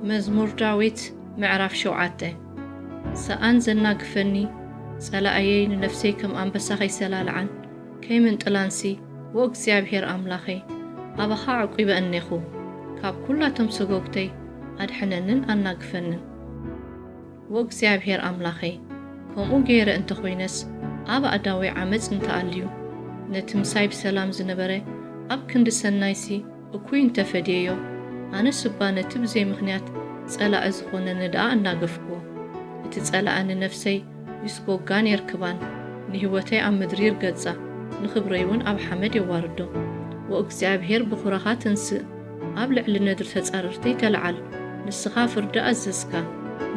መዝሙር ዳዊት ምዕራፍ ሸውዓተ። ሰኣን ዘናግፈኒ፣ ጸላእየይ ንነፍሰይ ከም ኣንበሳ ከይሰላልዓን ከይምንጥላንሲ፣ ወእግዚኣብሔር ኣምላኸይ፣ ኣባኻ ዓቂበ እኔኹ፣ ካብ ኩላቶም ሰጎግተይ ኣድሕነንን ኣናግፈንን። ወእግዚኣብሔር ኣምላኸይ፣ ከምኡ ገይረ እንተ ኾይነስ፣ ኣብ ኣእዳወይ ዓመጽ እንተ ኣልዩ፣ ነቲ ምሳይ ብሰላም ዝነበረ ኣብ ክንዲ ሰናይሲ እኩይ እንተ ፈድየዮ፣ ኣነስ እባ ነቲ ብዘይ ምኽንያት ጸላኢ ዝኾነኒ ደኣ ኣናገፍክዎ። እቲ ጸላኢ ንነፍሰይ ይስጎጋን የርክባን፣ ንህይወተይ ኣብ ምድሪ ይርገጻ፣ ንኽብረይ እውን ኣብ ሓመድ የዋርዶ። ወእግዚኣብሔር ብኹራኻ ትንስእ፣ ኣብ ልዕሊ ነድሪ ተጻረርተይ ተለዓል። ንስኻ ፍርዲ ኣዘዝካ፣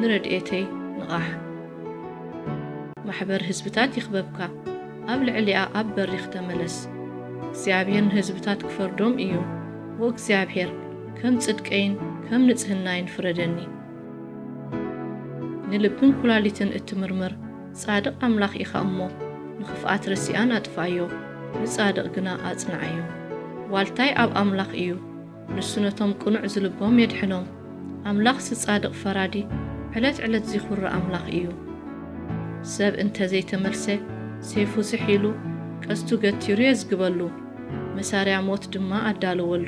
ንረድኤተይ ንቓሕ። ማሕበር ህዝብታት ይኽበብካ፣ ኣብ ልዕሊኣ ኣብ በሪኽ ተመለስ። እግዚኣብሔር ንህዝብታት ክፈርዶም እዩ። ወእግዚኣብሔር ከም ጽድቀይን ከም ንጽህናይን ፍረደኒ። ንልብን ኩላሊትን እትምርምር ጻድቕ ኣምላኽ ኢኻ እሞ፣ ንኽፍኣት ረሲኣን ኣጥፍኣዮ፣ ንጻድቕ ግና ኣጽንዓዮ። ዋልታይ ኣብ ኣምላኽ እዩ፣ ንሱ ነቶም ቅኑዕ ዝልቦም የድሕኖም። ኣምላኽሲ ጻድቕ ፈራዲ፣ ዕለት ዕለት ዚኹሪ ኣምላኽ እዩ። ሰብ እንተ ዘይተመልሰ፣ ሴፉ ዝሕ ኢሉ፣ ቀስቱ ገቲሩ የዝግበሉ፣ መሳርያ ሞት ድማ ኣዳለወሉ።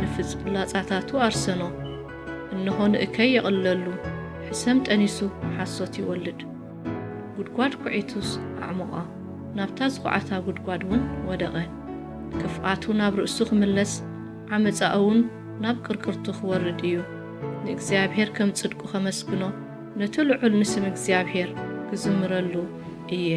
ንፍላጻታቱ ኣርሰኖ፣ እንሆ ንእከይ የቕልለሉ። ሕሰም ጠኒሱ ሓሶት ይወልድ። ጉድጓድ ኲዒቱስ ኣዕሞቓ፣ ናብታ ዝኹዓታ ጉድጓድ እውን ወደቐ። ክፍኣቱ ናብ ርእሱ ክምለስ፣ ዓመጻኡ እውን ናብ ቅርቅርቱ ክወርድ እዩ። ንእግዚኣብሔር ከም ጽድቁ ኸመስግኖ፣ ነቲ ልዑል ንስም እግዚኣብሔር ክዝምረሉ እየ።